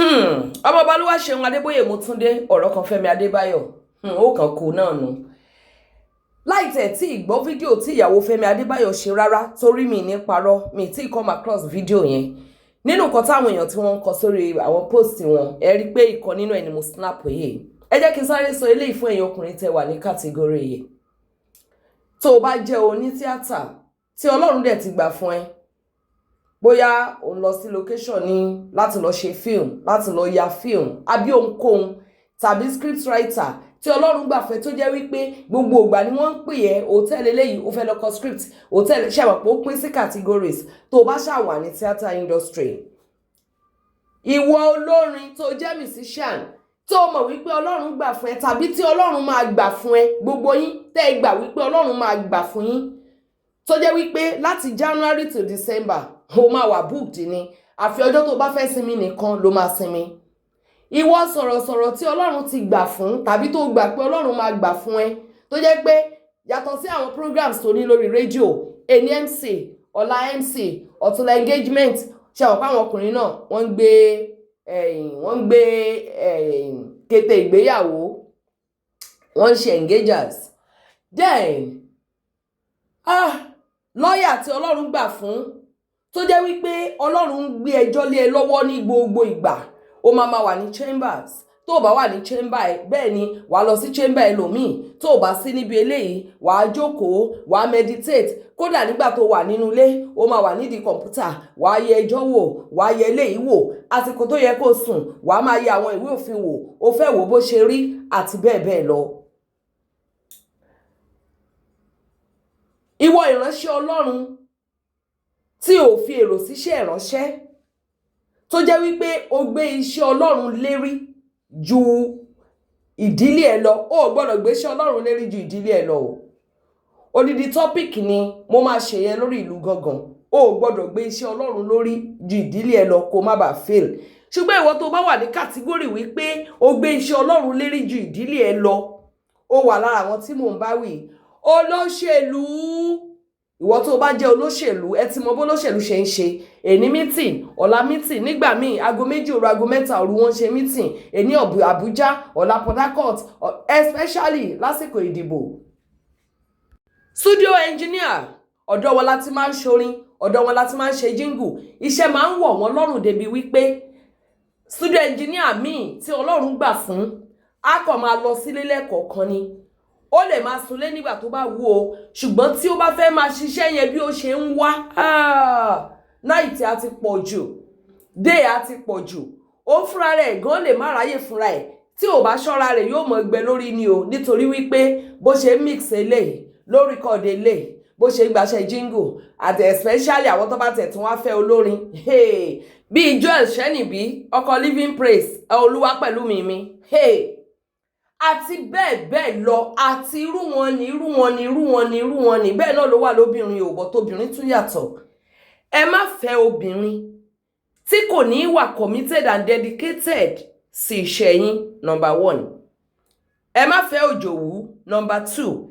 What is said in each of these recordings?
Ọmọọba Olúwaṣeun Adébóyè Mọ́túndé, ọ̀rọ̀ kan Fẹ́mi Adébáyọ̀, ó kàn kú náà nù. Láì tẹ̀ tí ì gbọ́ fídíò tí ìyàwó Fẹ́mi Adébáyọ̀ ṣe rárá, torí mi ní parọ́, mi tí ì come across fídíò yẹn. Nínú nǹkan táwọn èèyàn tí wọ́n ń kọ sórí àwọn post wọn, ẹ rí i pé ìkan nínú ẹ̀ ni mo snap yìí. Ẹ jẹ́ kí n sáré sọ eléyìí fún ẹ̀yin ọkùnrin tẹ́ wà ní category yìí. Tó o bá jẹ́ onítíátà tí Ọlọ́run dẹ̀ ti gbà fún ẹ, bóyá o ń lọ sí location ní láti lọ ṣe film, láti lọ ya film, àbí ohunkóhun, tàbí script writer tí Ọlọ́run gbà fẹ́, tó jẹ́ wípé gbogbo ìgbà ni wọ́n ń pè ẹ́, hòtẹ́ẹ̀lì eléyìí, ó fẹ́ lọ kọ script hòtẹ́ẹ̀lì. Ṣe àmọ̀ pé ó pín sí categories? Tó o bá ṣáà wà ní theatre industry, ìwọ olórin tó jẹ́ musician, tó o mọ̀ wípé Ọlọ́run gbà fún ẹ tàbí tí Ọlọ́run máa gbà fún ẹ, gbogbo yín tẹ́ ẹ gbà wípé Ọlọ́run máa gbà fún yín, tó jẹ́ wípé láti January to December, ó máa wà booked ni, àfi ọjọ́ tó bá fẹ́ sinmi nìkan ló máa sinmi. Ìwọ sọ̀rọ̀sọ̀rọ̀ tí Ọlọ́run ti gbà fún tàbí tó gbà pé Ọlọ́run máa gbà fún ẹ, tó jẹ́ pé yàtọ̀ sí àwọn programs tó ní lórí rédíò, èní MC, ọ̀la MC, ọ̀túnla engagement. Ṣe àwọn pàwọn ọkùnrin náà wọ́n ń gbé kété ìgbéyàwó, wọ́n ń ṣe engagers. Then lọ́ọ̀yà tí Ọlọ́run gbà fún, tó jẹ́ wípé Ọlọ́run ń gbé ẹjọ́ lé ẹ lọ́wọ́ ní gbogbo ìgbà, ó máa ma wà ní chambers. Tó o bá wà ní chamber ẹ, bẹ́ẹ̀ ni wàá lọ sí chamber ẹlòmíì. Tó o bá sí níbi eléyìí, wàá jókòó, wàá meditate. Kódà nígbà tó wà nínú ilé, ó máa wà nídìí kọ̀ǹpútà, wàá yẹ ẹjọ́ wò, wàá yẹ eléyìí wò. Àsìkò tó yẹ kó sùn, wàá máa yẹ àwọn ìwé òfin wò, ó fẹ́ wò bó ṣe rí, àti bẹ́ẹ̀ bẹ́ẹ̀ lọ. Ìwọ ìránṣẹ́ Ọlọ́run tí ò fi èrò síṣẹ́ ìránṣẹ́, tó jẹ́ wípé o gbé iṣẹ́ Ọlọ́run lérí ju ìdílé ẹ lọ. O ò gbọ́dọ̀ gbé iṣẹ́ Ọlọ́run lérí ju ìdílé ẹ lọ o. Odidi topic ni mo máa ṣe yẹn lórí ìlú gangan. O ò gbọ́dọ̀ gbé iṣẹ́ Ọlọ́run lórí ju ìdílé ẹ lọ, kó má bàa fail. Ṣùgbọ́n ìwọ tó bá wà ní category wípé o gbé iṣẹ́ Ọlọ́run lérí ju ìdílé ẹ lọ, ó wà lára àwọn tí mò ń bá wí. Olóṣèlú, ìwọ tó bá jẹ́ olóṣèlú, ẹ ti mọ bó olóṣèlú ṣe ń ṣe. Èní meeting, ọ̀la meeting, nígbà míì aago 2 òru, aago 3 òru wọ́n ṣe meeting. Èní Àbújá, ọ̀la Port Harcourt, especially lásìkò ìdìbò. Studio engineer, ọ̀dọ̀ wọn láti máa ń ṣorin, ọ̀dọ̀ wọn láti máa ń ṣe jingle. Iṣẹ́ máa ń wọ̀ wọ́n lọ́rùn débi wípé studio engineer míì tí Ọlọ́run gbà fún, á kàn máa lọ sílé lẹ́ẹ̀kọ̀ọ̀kan ni. Ó lè máa sunlé nígbà tó bá wù ó, ṣùgbọ́n tí ó bá fẹ́ máa ṣiṣẹ́ yẹn bí ó ṣe ń wá, night á ti pọ̀ jù, day á ti pọ̀ jù, ó fúnra rẹ̀ gan lè má ráyè fúnra ẹ̀. Tí ò bá ṣọ́ra rẹ̀, yóò mọ̀ gbẹ lórí ni o, nítorí wípé bó ṣe mix eléyìí, ló record eléyìí, bó ṣe ń gbaṣẹ́ jingle, àti especially àwọn tó bá tẹ̀ tún wá fẹ́ olórin bíi Joel Ṣẹ́nìbí, ọkọ Living Praise, Olúwa pẹ̀lú mi, àti bẹ́ẹ̀ bẹ́ẹ̀ lọ, àti irú wọn ni, irú wọn ni, irú wọn ni, irú wọn ni. Bẹ́ẹ̀ náà ló wà lóbìnrin ò bọ̀, tóbìnrin tún yàtọ̀. Ẹ má fẹ́ obìnrin tí kò ní wà committed and dedicated sí iṣẹ́ yín, number one. Ẹ má fẹ́ òjòwú, number two.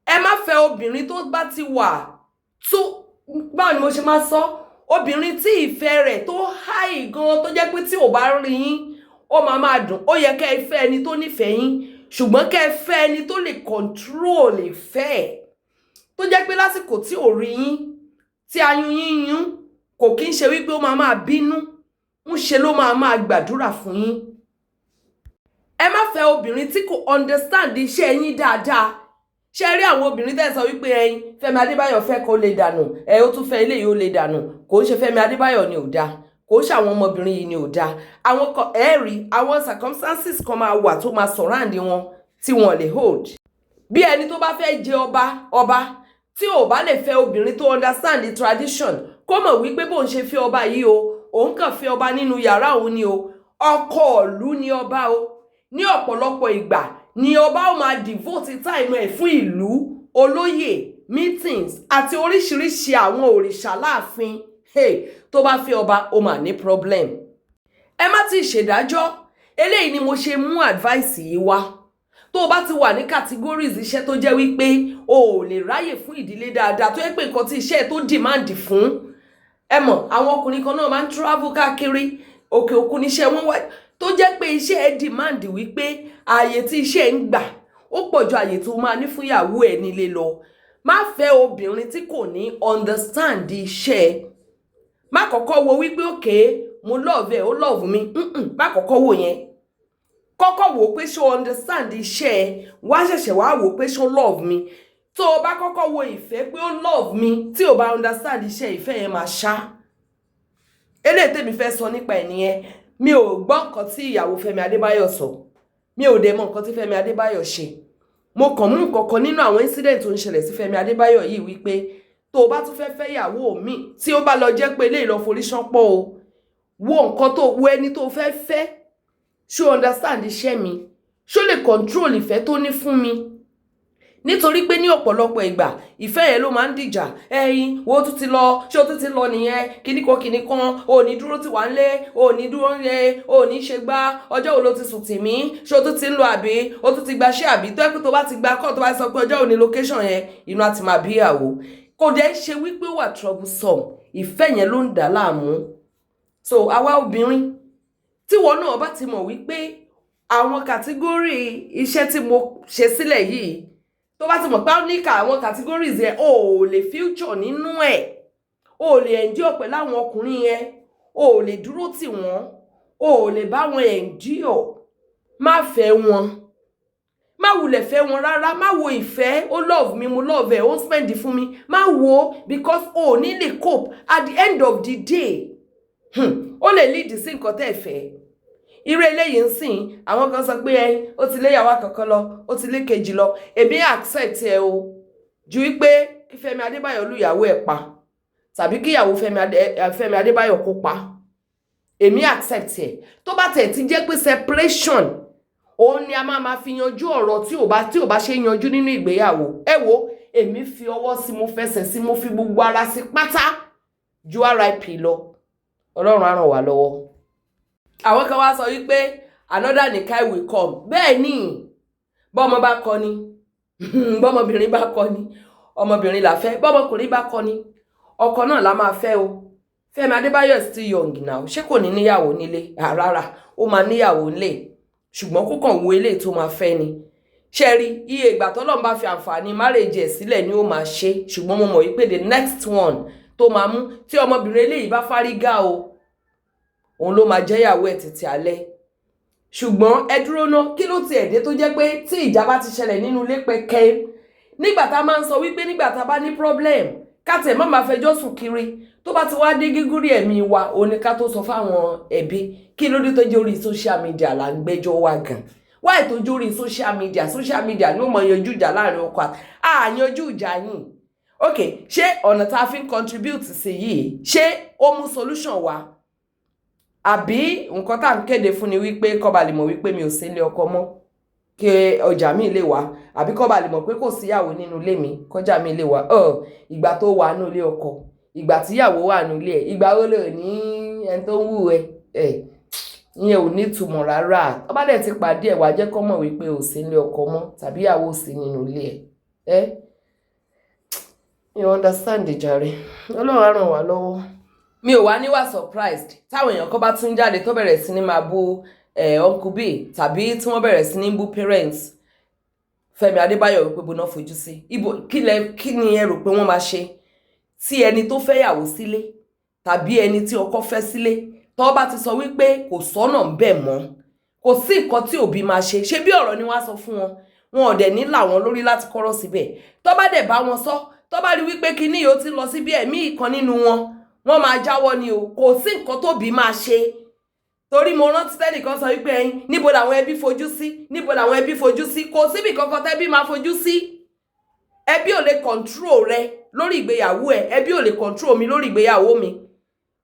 Ẹ má fẹ́ obìnrin tó bá ti wà tó, báwo ni mo ṣe máa sọ, obìnrin tí ìfẹ́ rẹ̀ tó high gan, tó jẹ́ pé tí ò bá rí yín, ó máa máa dùn. Ó yẹ kẹ́ ẹ fẹ́ ẹni tó nífẹ̀ẹ́ yín, ṣùgbọ́n kẹ́ ẹ fẹ́ ẹni tó lè control ìfẹ́ ẹ̀, tó jẹ́ pé lásìkò tí ò rí yín, tí ayún yín yún, kò kí ń ṣe wípé ó máa máa bínú, ń ṣe ló máa máa gbàdúrà fún yín. Ẹ má fẹ́ obìnrin tí kò understand iṣẹ́ yín dáadáa. Ṣé rí àwọn obìnrin tẹ́ sọ wípé ẹyin Fẹ́mi Adébáyọ̀ fẹ́ kó lè dànù ẹ, ó tún fẹ́ eléyìí, ó lè dànù? Kò ń ṣe Fẹ́mi Adébáyọ̀ ni ò dáa, kò ń ṣe àwọn ọmọbìnrin yìí ni ò dáa. Àwọn kan, ẹ rí àwọn circumstances kan máa wà tó máa surround wọn tí wọn lè hold. Bí ẹni tó bá fẹ́ jẹ ọba, ọba tí ò bá lè fẹ́ obìnrin tó understand the tradition, kó mọ̀ wípé bóun ṣe fẹ́ ọba yìí o, òun kàn fẹ́ ọba nínú yàrá òun ni o, ọkọ ìlú ni ọba o. Ní ọ̀pọ̀lọpọ̀ ìgbà ni ọba ó máa devote time ẹ̀ fún ìlú, olóyè, meetings àti oríṣiríṣi àwọn òrìṣà láàfin. Hey, tó bá fẹ́ ọba, ó máa ní problem. Ẹ má ti ṣèdájọ́. Eléyìí ni mo ṣe mú advice yìí wá. Tó o bá ti wà ní categories iṣẹ́ tó jẹ́ wípé o ò lè ráyè fún ìdílé dáadáa, tó yẹ pé nǹkan tí iṣẹ́ tó demand fún ẹ mọ̀, àwọn ọkùnrin kan náà máa ń travel káàkiri. Òkè òkun níṣẹ́ wọn wá, tó jẹ́ pé iṣẹ́ ẹ demand wípé ààyè tí iṣẹ́ ń gbà ó pọ̀ ju ààyè tó máa ní fún ìyàwó ẹ̀ nílé lọ. Má fẹ́ obìnrin tí kò ní understand iṣẹ́ ẹ. Má kọ́kọ́ wo wípé, "Okay, mo love ẹ, ó love mi." Má kọ́kọ́ wò yẹn. Kọ́kọ́ wò pé ṣó understand iṣẹ́ ẹ, wá ṣẹ̀ṣẹ̀ wá wò pé ṣó love mi. Tó o bá kọ́kọ́ wo ìfẹ́ pé ó love mi, tí o bá understand iṣẹ́, ìfẹ́ yẹn máa ṣá. Eléyìí tèmi fẹ́ sọ nípa ẹ̀ nìyẹn. Mi ò gbọ́ nǹkan tí ìyàwó Fẹ́mi Adébáyọ̀ sọ, mi ò dẹ̀ mọ nǹkan tí Fẹ́mi Adébáyọ̀ ṣe. Mo kàn mú nǹkan kan nínú àwọn incident tó ń ṣẹlẹ̀ sí Fẹ́mi Adébáyọ̀ yìí wípé tó o bá tún fẹ́ fẹ́ ìyàwó mi, tí ó bá lọ jẹ́ pé eléyìí lọ forí ṣánpọ́ o, wo nǹkan tó wo ẹni tó fẹ́ fẹ́. Ṣó understand iṣẹ́ mi? Ṣó lè control ìfẹ́ tó ní fún mi? Nítorí pé ní ọ̀pọ̀lọpọ̀ ìgbà, ìfẹ́ yẹn ló máa ń dìjà. Ẹyin wo tún ti lọ, ṣé o tún ti lọ nìyẹn? Kíníkan kíníkan, o ní dúró tí wà ń lé, o ní dúró ń lé, o ní ṣe gbá. Ọjọ́ wo ló ti sùn tì mí? Ṣé o tún ti ń lọ, àbí o tún ti gba ṣé? Àbí tó ẹ pé tó bá ti gba kọ́, tó bá sọ pé ọjọ́ òní location yẹn, inú á ti máa bí ìyàwó. Kò dẹ̀ ṣe wípé ó wà troublesome, ìfẹ́ yẹn ló ń dà láàmú. So àwa obìnrin, tíwọ náà bá ti mọ̀ wípé àwọn category iṣẹ́ tí mo ṣe sílẹ̀ yìí, tó bá ti mọ̀ pé ó ní ká àwọn categories yẹn, o ò lè future nínú ẹ̀, o ò lè endure pẹ̀lú àwọn ọkùnrin yẹn, o ò lè dúró tì wọ́n, o ò lè bá wọn endure, má fẹ́ wọn. Má wulẹ̀ fẹ́ wọn rárá. Má wo ìfẹ́, ó love mi, mo love ẹ̀, ó spend fún mi. Má wo, because o ò ní lè cope at the end of the day. Ó lè lead sí nǹkan tẹ́ ẹ fẹ́. Irú eléyìí ń sìn, àwọn kan sọ pé ẹ ó ti léyàwó àkọ́kọ́ lọ, ó ti lé kejì lọ. Èmi accept ẹ o, ju wípé kí Fẹ́mi Adébáyọ̀ lùyàwó ẹ̀ pa tàbí kíyàwó Fẹ́mi Adébáyọ̀ kó pa. Èmi accept ẹ tó bá tẹ̀ ti jẹ́ pé separation òun ni a máa ma fi yanjú ọ̀rọ̀ tí ò bá ṣe yanjú nínú ìgbéyàwó. Ẹ wo, èmi fi ọwọ́ sí, mo fẹsẹ̀ sí, mo fi gbogbo ara sí pátá ju RIP lọ. Ọlọ́run á ràn wá lọ́wọ́. Àwọn kan wá sọ wípé another Nikai will come. Bẹ́ẹ̀ ni, bọ́mọ bá kọ ni, bọ́mọbìnrin bá kọ ni, ọmọbìnrin là fẹ́. Bọ́mọkùnrin bá kọ ni, ọkọ náà la máa fẹ́ o. Fẹ́mi Adébáyọ̀ is still young now. Ṣé kò ní níyàwó nílé? Rárá, ó máa níyàwó nílé, ṣùgbọ́n kó kàn wo eléyìí tó máa fẹ́ ni. Ṣe rí iye ìgbà tọ́lọ́run bá fi àǹfààní marriage ẹ̀ sílẹ̀ ni ó máa ṣe. Ṣùgbọ́n mo mọ̀ wípé the next one tó máa mú, tí ọmọbìnrin eléyìí bá fárígá o, òun ló máa jẹ́yàwó ẹ̀ títí alẹ́. Ṣùgbọ́n ẹ dúró ná, kí ló tiẹ̀ dé tó jẹ́ pé tí ìjà bá ti ṣẹlẹ̀ nínú ilé pẹ̀kẹ́, nígbà tá a máa ń sọ wípé nígbà tá a bá ní problem, ká tẹ̀ má máa fẹjọ́ sùn kiri, tó bá ti wá dé gígúrí ẹ̀mí wa, òun ni ká tó sọ fáwọn ẹbí? Kí ló dé tó jẹ́ orí social media là ń gbẹ́jọ́ wá gan? Wáyé tó jẹ́ orí social media, social media ni ó mọ yanjú ìjà láàrin ọkọ àti àyanjú ìjà yìí? Ok, ṣé ọ̀nà tá a fi ń contribute sí yìí, ṣé ó mú solution wá? Àbí nǹkan tá à ń kéde fún ni wípé kó ba lè mọ̀ wípé mi ò sí ilé ọkọ mọ́, kí ọjà mi lè wá, àbí kó ba lè mọ̀ pé kò síyàwó nínú ilé mi, kọjá mi lè wá? Ìgbà tó wà nínú ilé ọkọ, ìgbà tíyàwó wà nínú ilé ẹ̀, ìgbà wo lè ní ẹni tó ń wù ẹ? Ẹ ìyẹn ò ní ìtumọ̀ rárá. Tó bá dẹ̀ ti pàdé ẹ̀, wá jẹ́ kó mọ̀ wípé ò sí ilé ọkọ mọ́ tàbí ìyàwó ò sí nínú ilé ẹ̀. Ẹ́ you understand jàre. Ọlọ́run á ràn wá lọ́wọ́. Mi ò wá ní wà surprised táwọn èèyàn kan bá tún jáde tó bẹ̀rẹ̀ sí ní máa bú Uncle B, tàbí tí wọ́n bẹ̀rẹ̀ sí ní bú parents Fẹ́mi Adébáyọ̀ wípé bóná fojú sí ibo. Kí lẹ, kí ni ẹ rò pé wọ́n máa ṣe tí ẹni tó fẹ́yàwó sílé tàbí ẹni tí ọkọ fẹ́ sílé tó bá ti sọ wípé kò sọ́nà ń bẹ̀ mọ́, kò sí nǹkan tí òbí máa ṣe? Ṣé bí ọ̀rọ̀ ni wọ́n á sọ fún wọn? Wọn ò dẹ̀ ní làwọn lórí láti kọ́rọ̀ síbẹ̀. Tó bá dẹ̀ bá wọn sọ, tó bá rí wípé kinní yìí ó ti lọ sí bí ẹ̀mí ìkan nínú wọn, wọ́n máa jáwọ́ ni o. Kò sí nǹkan tóbi máa ṣe. Torí mo rántí tẹ́nìkan sọ wípé ẹyin, níbo làwọn ẹbí fojú sí? Níbo làwọn ẹbí fojú sí? Kò síbì kankan tẹ́bí máa fojú sí. Ẹbí ò lè control rẹ lórí ìgbéyàwó ẹ, ẹbí ò lè control mi lórí ìgbéyàwó mi.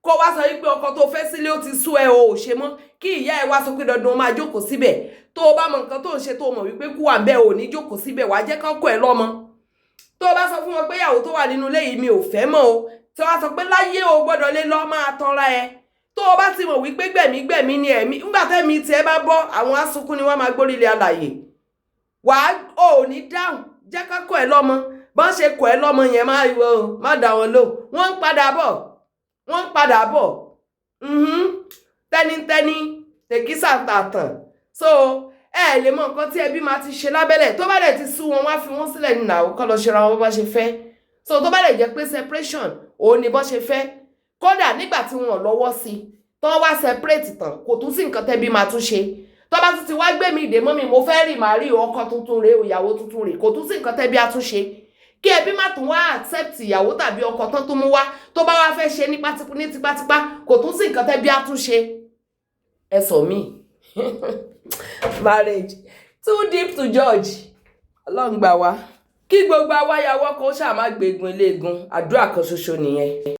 Kó wá sọ wípé ọkọ tó fẹ́ sílé, ó ti sú ẹ, o ò ṣe mọ́, kí ìyá ẹ wá sọ pé dandan o máa jókòó síbẹ̀. Tó o bá mọ nǹkan tó ń ṣe, tó o mọ̀ wípé kú wà ń bẹ́, ò ní jókòó síbẹ̀. Wàá jẹ́ kọ́kọ́ ẹ lọ́mọ. Tó o bá sọ fún wọn pé ìyàwó tó wà nínú ilé yìí, mi ò fẹ́ mọ́ o, tí wọ́n á sọ pé láyé, o gbọ́dọ̀ lé lọ, máa tanra ẹ. Tó o bá ti mọ̀ wípé gbẹ̀mí gbẹ̀mí ni ẹ̀mí, ńgbà tẹ́mi tiẹ̀ bá bọ́, àwọn asunkún ni wọ́n máa gbórí ilé alàyè. Wàá ò ní dáhùn, jẹ́ ká kọ́ ẹ lọ́mọ. Bọ́n ṣe kọ́ ẹ lọ́mọ yẹn, má má dá wọn lò. Wọ́n ń padà bọ̀, wọ́n ń padà bọ̀. Tẹ́nítẹ́ní tèkísà tààtàn. So ẹ lè mọ nǹkan tí ẹbí máa ti ṣe lábẹ́lẹ̀. Tó bá dẹ̀ ti sú wọn, wá fi wọ́n sílẹ̀ nínú àwọn kọ́ lọ ṣe ra wọn bó bá ṣe fẹ́. So tó bá dẹ̀ jẹ́ pé separation òun ni bó ṣe fẹ́, kódà nígbà tí wọn ò lọ́wọ́ sí i, tó wá separate tán, kò tún sí nǹkan tẹ́bí máa tún ṣe. Tó bá tún ti wá gbé mi ìdè mọ́ mi, mo fẹ́ rì màá rí ọkọ tuntun rèé o, ìyàwó tuntun rèé, kò tún sí nǹkan tẹ́bí á tún ṣe. Kí ẹbí má tún wá accept ìyàwó tàbí ọkọ tán tó mú wá, tó bá wá fẹ́ ṣe ní tipátipá, kò tún sí nǹkan tẹ́bí á tún ṣe. Ẹ sọ mí, marriage too deep to judge. Ọlọ́run gbà wá. Kí gbogbo awáyàwó kan ṣáà má gbégun eléegun, àdúrà kan ṣoṣo nìyẹn.